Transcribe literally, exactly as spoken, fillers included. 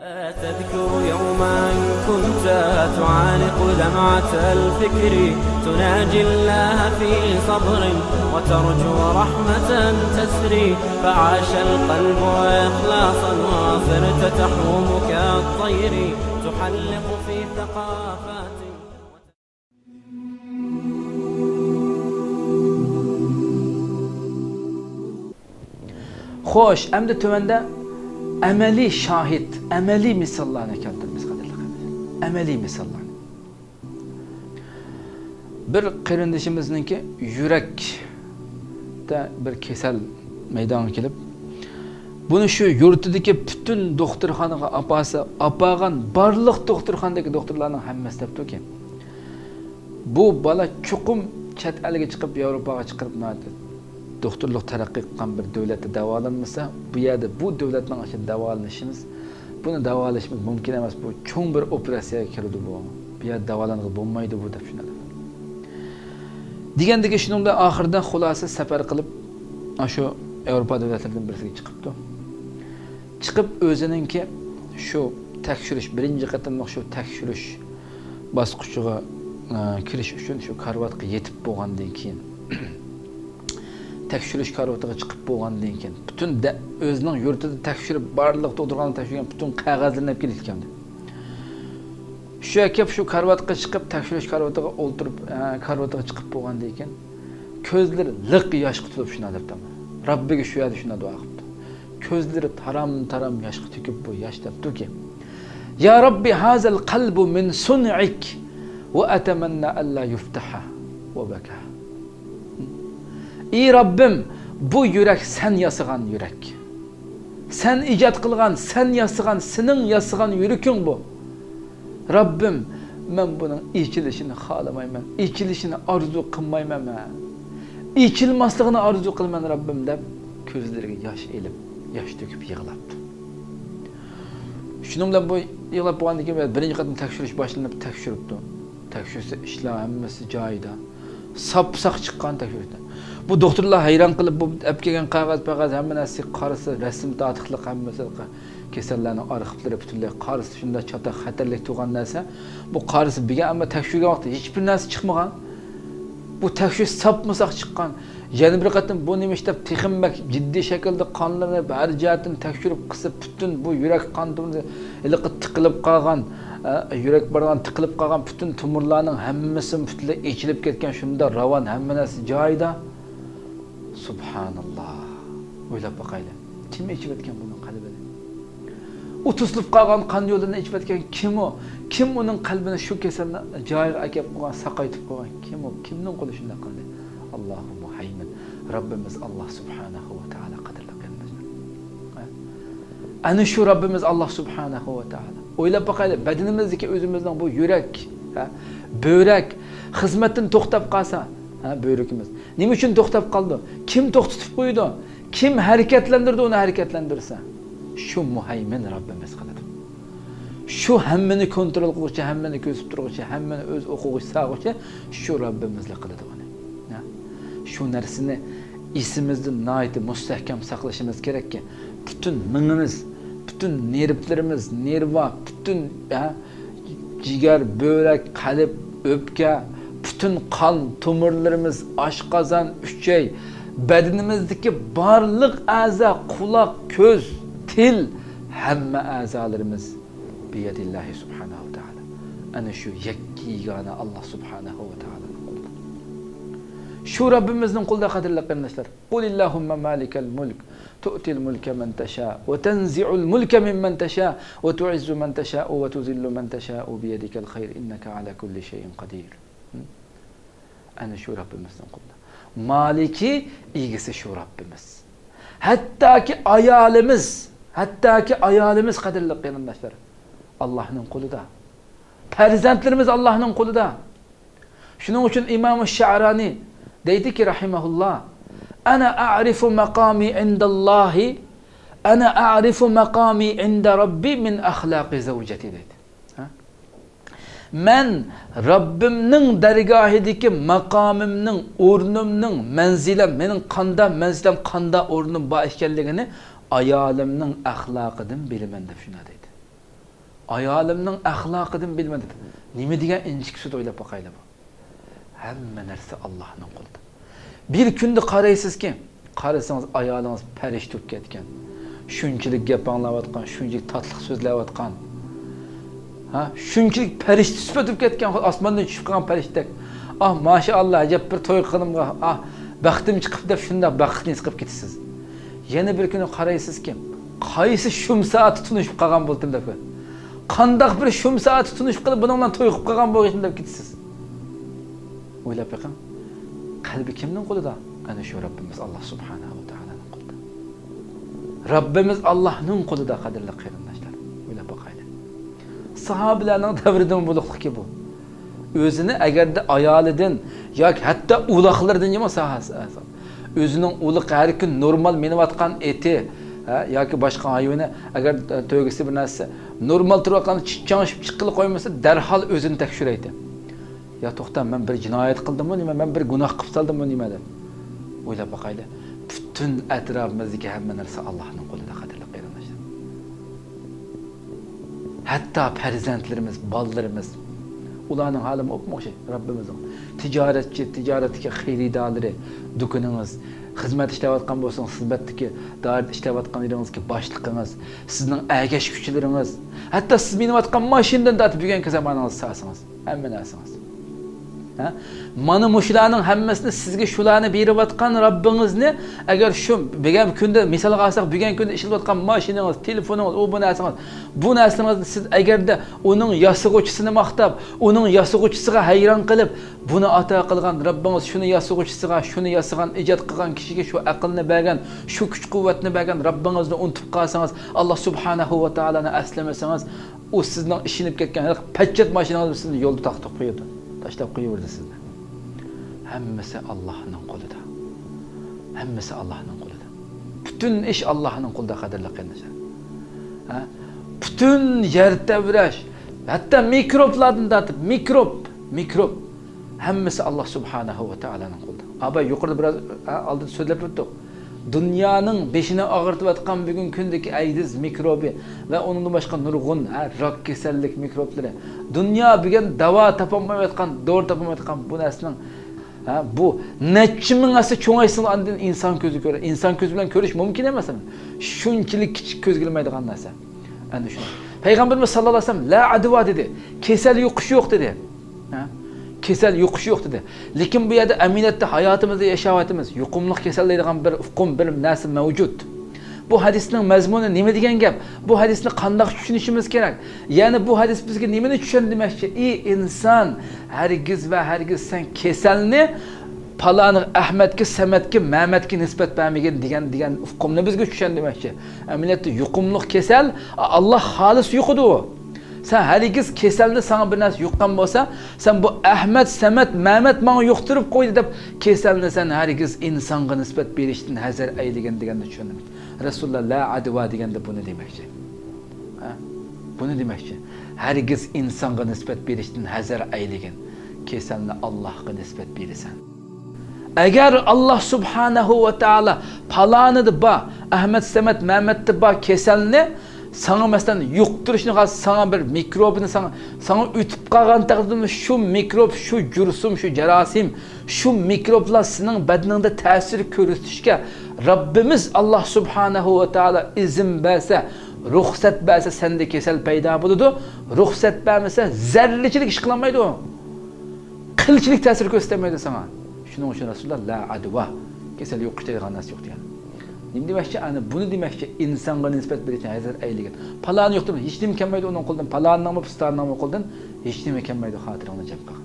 أتذكر يوما كنت تعانق دمعة الفكر، تناجي الله في صبر وترجو رحمة تسري، فعاش القلب إخلاصا وصرت تحوم كالطير، تحلق في ثقافات. خوش، ئەمدى تۆۋەندە ئەمەلىي شاھىت، ئەمەلىي مىساللارنى كەلتۈرىمىز، قەدىرلىك قېرىنداشلار. ئەمەلىي مىساللارنى. بىر قېرىندىشىمىزنىڭكى يۈرەكتە بىر كېسەل مەيدانغا كېلىپ، بۇنى شۇ يۇرتىدىكى پۈتۈن دوختۇرخانىغا ئاپارسا، ئاپارغان بارلىق دوختۇرخانىدىكى دوختۇرلارنىڭ ھەممىسى دەپتۇكى، بۇ بالا چوقۇم چەت ئەلگە چىقىپ، ياۋروپاغا چىقىپ، ناھايىتى دوختۇرلۇق تەرەققىي قىلغان بىر دۆلەتتە داۋالانمىسا، بۇ يەردە بۇ دۆلەتنىڭ ئىچىدە داۋالىنىشىمىز، بۇنى داۋالىشىمىز مۇمكىن ئەمەس، بۇ چوڭ بىر ئوپېراتسىيەگە كىرىدۇ بۇ، بۇ يەردە داۋالانغىلى بولمايدۇ بۇ، دەپ شۇنداق. دېگەندىكى شۇنىڭ بىلەن ئاخىرىدا خۇلاسە سەپەر قىلىپ، ئاشۇ ياۋروپا دۆلەتلىرىدىن بىرسىگە چىقىپتۇ. چىقىپ ئۆزىنىڭكى شۇ تەكشۈرۈش، بىرىنچى قېتىملىق شۇ تەكشۈرۈش باسقۇچىغا، ئە، كىرىش ئۈچۈن شۇ كارىۋاتقا يېتىپ بولغاندىن كېيىن، تەكشۈرۈش كارىۋىتىغا چىقىپ بولغاندىن كېيىن، پۈتۈن دە-، ئۆزىنىڭ يۇرتىدا تەكشۈرۈپ، بارلىق دوختۇرخانىدا تەكشۈرگەن پۈتۈن قەغەزلىرىنى ئەپ كېلىدىكەن. شۇ ئەكەپ شۇ كارىۋاتقا چىقىپ، تەكشۈرۈش كارىۋىتىغا ئولتۇرۇپ، ئە، كارىۋىتىغا چىقىپ بولغاندىن كېيىن، كۆزلىرى لىق ياشقا تولۇپ شۇنداق دەپتۇ. رەببىگە شۇ يەردە شۇنداق دۇئا قىپتۇ. كۆزلىرى تارام-تارام ياشقا تۆكۈپ بۇ ياش دەپتۇكى، يا رەببى، ھازەل قەلبۇ مىن سۇنئىك ۋە ئەتەمەننا ئەللا يۇفتەھە ۋە بەكا. ئى رەببىم، بۇ يۈرەك سەن ياسىغان يۈرەك. سەن ئىجاد قىلغان، سەن ياسىغان، سېنىڭ ياسىغان يۈرىكىڭ بۇ. رەببىم، مەن بۇنىڭ ئېچىلىشىنى خالىمايمەن، ئېچىلىشىنى ئارزۇ قىلمايمەن مەن. ئېچىلماسلىقىنى ئارزۇ قىلىمەن، رەببىم، دەپ كۆزلىرىگە ياش ئېلىپ، ياش تۆكۈپ يىغلاپتۇ. شۇنىڭ بىلەن بۇ يىغلاپ بولغاندىن كېيىن بىرىنچى قېتىم تەكشۈرۈش باشلىنىپ تەكشۈرۈپتۇ. تەكشۈرسە ئىشلار ھەممىسى جايىدا. ساپساق چىققان تەكشۈرۈشتە. بۇ دوختۇرلار ھەيران قېلىپ، بۇ ئەپ كەلگەن قەغەز-پەغەز ھەممە نەرسىگە قارىسا، رەسىم تارتۇقلۇق ھەممىسى، كېسەللەرنىڭ ئارخىپلىرى پۈتۈنلەي قارىسا، شۇنداق چاتاق خەتەرلىك تۇرغان نەرسە. بۇ قارىسا، بىگە ئەمما تەكشۈرگەن ۋاقىتتا ھېچبىر نەرسە چىقمىغان. بۇ تەكشۈرۈش ساپمۇساق چىققان. يەنە بىر قېتىم بۇ نېمە ئىش دەپ تېخىمۇ بەك جىددىي شەكىلدە قانلىرىنى ھەر جەھەتتىن تەكشۈرۈپ قىسىپ، پۈتۈن بۇ يۈرەك قان تومۇرى ھېلىقى تىقىلىپ قالغان، ئە، يۈرەك بارغان تىقىلىپ قالغان پۈتۈن تومۇرلارنىڭ ھەممىسى پۈتۈنلەي ئېچىلىپ كەتكەن، شۇنداق راۋان، ھەممە نەرسە جايىدا. سۇبھاناللا. ئويلاپ باقايلى. كىم ئېچىۋەتكەن بۇنىڭ قەلبىنى؟ ئۇ توسۇلۇپ قالغان قان يولىنى ئېچىۋەتكەن كىم ئۇ؟ كىم ئۇنىڭ قەلبىنى شۇ كېسەلنى جايىغا ئەكەپ قويغان، ساقايتىپ قويغان؟ كىم ئۇ؟ كىمنىڭ قولى شۇنداق قىلدى؟ ئاللاھۇ مۇھەيمىن. رەببىمىز ئاللاھ سۇبھانەھۇ ۋە تائالا، قەدىرلىك قېرىنداشلار. ھە؟ ئەنە شۇ رەببىمىز ئاللاھ سۇبھانەھۇ ۋە تائالا. ئويلاپ باقايلى، بەدىنىمىزدىكى ئۆزىمىزنىڭ بۇ يۈرەك، ھە؟ بۆرەك خىزمەتتىن توختاپ قالسا، ھە، بۆرىكىمىز. نېمە ئۈچۈن توختاپ قالىدۇ؟ كىم توختىتىپ قويىدۇ؟ كىم ھەرىكەتلەندۈرىدۇ ئۇنى ھەرىكەتلەندۈرسە؟ شۇ مۇھەيمىن رەببىمىز قىلىدۇ. شۇ ھەممىنى كونترول قىلغۇچى، ھەممىنى كۆزىتىپ تۇرغۇچى، ھەممىنى ئۆز ئوقۇغۇچى، ساغغۇچى شۇ رەببىمىزلا قىلىدۇ ئۇنى. ھە؟ شۇ نەرسىنى ئېسىمىزدە ناھايىتى مۇستەھكەم ساقلىشىمىز كېرەككى، پۈتۈن مېڭىمىز، پۈتۈن نېرۋىلىرىمىز، نېرۋا، پۈتۈن، ھە، جىگەر، بۆرەك، قەلب، ئۆپكە، پۈتۈن قان تومۇرلىرىمىز، ئاشقازان، ئۈچەي، بەدىنىمىزدىكى بارلىق ئەزا، قۇلاق، كۆز، تىل، ھەممە ئەزالىرىمىز بىيەدىللاھى سۇبھانەھۇ ۋە تائالا. ئەنە شۇ يەككە يېگانە ئاللاھ سۇبھانەھۇ ۋە تائالانىڭ قولىدا. شۇ رەببىمىزنىڭ قولىدا، قەدىرلىك قېرىنداشلار. قۇل ئىللاھۇممە مالىكەل مۇلك، تۇئتىل مۇلكە مەن تەشا، ۋە تەنزىئۇل مۇلكە مىممەن تەشا، ۋە تۇئىززۇ مەن تەشا، ۋە تۇزىللۇ مەن تەشا، بىيەدىكەل خەير، ئىننەكە ئەلا كۇللى شەيئىن قەدىر. ئەنە شۇ رەببىمىزنىڭ قولىدا. مالىكى، ئىگىسى شۇ رەببىمىز. ھەتتاكى ئايالىمىز، ھەتتاكى ئايالىمىز، قەدىرلىك قېرىنداشلار، ئاللاھنىڭ قولىدا. پەرزەنتلىرىمىز ئاللاھنىڭ قولىدا. شۇنىڭ ئۈچۈن ئىمامۇ شەئرانى دەيدىكى، رەھىمەھۇللا، ئەنە ئەئرىفۇ مەقامى ئىندەللاھى، ئەنە ئەئرىفۇ مەقامى ئىندە رەببى مىن ئەخلاقى زەۋجەتى، دەيدۇ. ھە؟ مەن رەببىمنىڭ دەرگاھىدىكى ماقامىمنىڭ، ئورنۇمنىڭ، مەنزىلەم، مېنىڭ قاندا مەنزىلەم، قاندا ئورنۇم بار ئىكەنلىكىنى ئايالىمنىڭ ئەخلاقىدىن بىلىمەن، دەپ شۇنداق دەيدۇ. ئايالىمنىڭ ئەخلاقىدىن بىلىمەن دەپ، نېمە دېگەن ئىنچىكە سۆز، ئويلاپ باقايلى بۇ. ھەممە نەرسە ئاللاھنىڭ قولىدا. بىر كۈندە قارايسىزكى، قارىسىڭىز، ئايالىڭىز پەرىشتە بولۇپ كەتكەن. شۇنچىلىك گەپ ئاڭلاۋاتقان، شۇنچىلىك تاتلىق سۆزلەۋاتقان. ھە؟ شۇنچىلىك پەرىشتە سۈپەت بولۇپ كەتكەن، ئاسماندىن چۈشۈپ قالغان پەرىشتىدەك. ئاھ، ماشائاللا، ئەجەب بىر توي قىلغىنىمغا، ئاھ، بەختىم چىقىپتۇ دەپ شۇنداق بەختنى ھېس قىلىپ كېتىسىز. يەنە بىر كۈنى قارايسىزكى، قايسى شۇم سائەتتە تونۇشۇپ قالغان بولدۇم دەپ. قانداق بىر شۇم سائەتتە تونۇشۇپ قېلىپ، بۇنىڭ بىلەن توي قىلىپ قالغان بولغىيتتىم دەپ كېتىسىز. ئويلاپ بېقىڭ. قەلبى كىمنىڭ قولىدا؟ ئەنە شۇ رەببىمىز ئاللا سۇبھانەھۇ ۋە تائالانىڭ قولىدا. رەببىمىز ئاللانىڭ قولىدا، قەدىرلىك قېرىنداشلار. ئويلاپ باقايلى. ساھابىلەرنىڭ دەۋرىدىمۇ بولۇقلۇقكى بۇ. ئۆزىنى ئەگەردە ئايالىدىن ياكى ھەتتا ئۇلاقلىرىدىن يامان ساھاسى، ئۆزىنىڭ ئۇلىقى ھەر كۈن نورمال مىنىۋاتقان ئېتى، ھە، ياكى باشقا ھايۋىنى، ئەگەر، ئە، تۆگىسى بىر نەرسە نورمال تۇرۇۋاتقان چىچاڭشىپ چىققىلى قويمىسا، دەرھال ئۆزىنى تەكشۈرەيتتى. يا توختا، مەن بىر جىنايەت قىلدىممۇ نېمە، مەن بىر گۇناھ قىلىپ سالدىممۇ نېمە دەپ. ئويلاپ باقايلى. پۈتۈن ئەتراپىمىزدىكى ھەممە نەرسە ئاللاھنىڭ قولىدا، قەدىرلىك قېرىنداشلار. ھەتتا پەرزەنتلىرىمىز، بالىلىرىمىز، ئۇلارنىڭ ھالىمۇ ئوپمۇ ئوخشاش رەببىمىزنىڭ. تىجارەتچى، تىجارەتتىكى خېرىدارلىرى، دۇكىنىڭىز، خىزمەت ئىشلەۋاتقان بولسىڭىز، خىزمەتتىكى دائىرىدە ئىشلەۋاتقان يېرىڭىزدىكى باشلىقىڭىز، سىزنىڭ ئەگەشكۈچىلىرىڭىز، ھەتتا سىز مىنىۋاتقان ماشىنىدىن تارتىپ بۈگۈنكى زامانىڭىزدا سالسىڭىز، ھەممە نەرسىڭىز. ھە؟ مانا مۇشۇلارنىڭ ھەممىسىنى سىزگە شۇلارنى بېرىۋاتقان رەببىڭىزنى، ئەگەر شۇ بۈگۈن كۈندە مىسالغا ئالساق، بۈگۈن كۈندە ئىشلىتىۋاتقان ماشىنىڭىز، تېلېفونىڭىز، ئۇ بۇ نەرسىڭىز، بۇ نەرسىڭىزنى سىز ئەگەردە ئۇنىڭ ياسىغۇچىسىنى ماختاپ، ئۇنىڭ ياسىغۇچىسىغا ھەيران قېلىپ، بۇنى ئاتا قىلغان رەببىڭىز، شۇنى ياسىغۇچىسىغا، شۇنى ياسىغان، ئىجاد قىلغان كىشىگە شۇ ئەقىلنى بەرگەن، شۇ كۈچ-قۇۋۋەتنى بەرگەن رەببىڭىزنى ئۇنتۇپ قالسىڭىز، ئاللا سۇبھانەھۇ ۋە تائالانى ئەسلىمىسىڭىز، ئۇ سىزنىڭ ئىشىنىپ كەتكەن ھېلىقى پەچچەت ماشىنىڭىز سىزنى يولدا توختىتىپ قويىدۇ، تاشلاپ قويۇۋېرىدۇ سىزنى. ھەممىسى ئاللاھنىڭ قولىدا. ھەممىسى ئاللاھنىڭ قولىدا. پۈتۈن ئىش ئاللاھنىڭ قولىدا، قەدىرلىك قېرىنداشلار. ھە؟ پۈتۈن يەر تەۋرەش، ھەتتا مىكروبلاردىن تارتىپ، مىكروب، مىكروب، ھەممىسى ئاللا سۇبھانەھۇ ۋە تائالانىڭ قولىدا. ئاباي يۇقىرىدا بىراز، ھە، ئالدىدا سۆزلەپ ئۆتتۇق. دۇنيانىڭ بېشىنى ئاغرىتىۋاتقان بۈگۈنكى كۈندىكى ئەيدىز مىكروبى ۋە ئۇنىڭدىن باشقا نۇرغۇن، ھە، راك كېسەللىك مىكروبلىرى. دۇنيا بۈگۈن داۋا تاپالمايۋاتقان، دورا تاپالمايۋاتقان بۇ نەرسىنىڭ، ھە، بۇ نەچچە مىڭ ھەسسە چوڭايسىلا ئاندىن ئىنسان كۆزى كۆرە. ئىنسان كۆزى بىلەن كۆرۈش مۇمكىن ئەمەس. شۇنچىلىك كىچىك كۆزگە ئىلمايدىغان نەرسە. ئەنە شۇ. پەيغەمبىرىمىز ساللاللاھۇ ئەلەيھى ۋەسەللەم، لا ئەدۋا دېدى. كېسەل يۇقۇش يوق دېدى. ھە؟ كېسەل يۇقۇش يوق دېدى. لېكىن بۇ يەردە ئەمەلىيەتتە ھاياتىمىزدا ياشاۋاتىمىز. يۇقۇملۇق كېسەل دەيدىغان بىر ئۇقۇم، بىر نەرسە مەۋجۇت. بۇ ھەدىسنىڭ مەزمۇنى نېمە دېگەن گەپ؟ بۇ ھەدىسنى قانداق چۈشىنىشىمىز كېرەك؟ يەنى بۇ ھەدىس بىزگە نېمىنى چۈشەندۈرمەكچى؟ ئى ئىنسان، ھەرگىز ۋە ھەرگىز سەن كېسەلنى پالانى ئەھمەتكە، سەمەتكە، مەمەتكە نىسبەت بەرمىگىن دېگەن، دېگەن ئۇقۇمنى بىزگە چۈشەندۈرمەكچى. ئەمەلىيەتتە يۇقۇملۇق كېسەل، ئاللا خالىس يۇقىدۇ. سەن ھەرگىز كېسەلنى، ساڭا بىر نەرسە يۇققان بولسا، سەن بۇ ئەھمەت، سەمەت، مەمەت ماڭا يۇقتۇرۇپ قويدى دەپ، كېسەلنى سەن ھەرگىز ئىنسانغا نىسبەت بېرىشتىن ھەزەر ئەيلىگىن دېگەننى چۈشەندۈرمەكچى. رەسۇلۇللا لا ئەدۋا دېگەندە بۇنى دېمەكچى. ھە؟ بۇنى دېمەكچى. ھەرگىز ئىنسانغا نىسبەت بېرىشتىن ھەزەر ئەيلىگىن. كېسەلنى ئاللاھقا نىسبەت بېرىسەن. ئەگەر ئاللا سۇبھانەھۇ ۋە تائالا پالانىدا بار، ئەھمەت سەمەت مەمەتتە بار كېسەلنى ساڭا، مەسىلەن، يۇقتۇرۇشنى خالىسا، ساڭا بىر مىكروبنى ساڭا، ساڭا ئۆتۈپ قالغان تەقدىردىمۇ شۇ مىكروب، شۇ جۇرسۇم، شۇ جاراسىم، شۇ مىكروبلار سېنىڭ بەدىنىڭدە تەسىر كۆرسىتىشكە رەببىمىز ئاللا سۇبھانەھۇ ۋە تائالا ئىزىن بەرسە، رۇخسەت بەرسە، سەندە كېسەل پەيدا بولىدۇ. رۇخسەت بەرمىسە، زەررىچىلىك ئىش قىلالمايدۇ. قىلچىلىك تەسىر كۆرسىتەلمەيدۇ ساڭا. شۇنىڭ ئۈچۈن رەسۇلۇللا لا ئەدۋا، كېسەل يۇقۇش دەيدىغان نەرسە يوق دېگەن. نېمە دېمەكچى؟ ئەنە بۇنى دېمەكچى، ئىنسانغا نىسبەت بېرىشنى ھەزەر ئەيلىگىن. پالانى يۇقتۇرما، ھېچنېمە كەلمەيدۇ ئۇنىڭ قولىدىن، پالانىڭمۇ، پۇستانىڭمۇ قولىدىن ھېچنېمە كەلمەيدۇ، خاتىرەڭنى جەم قىلغىن.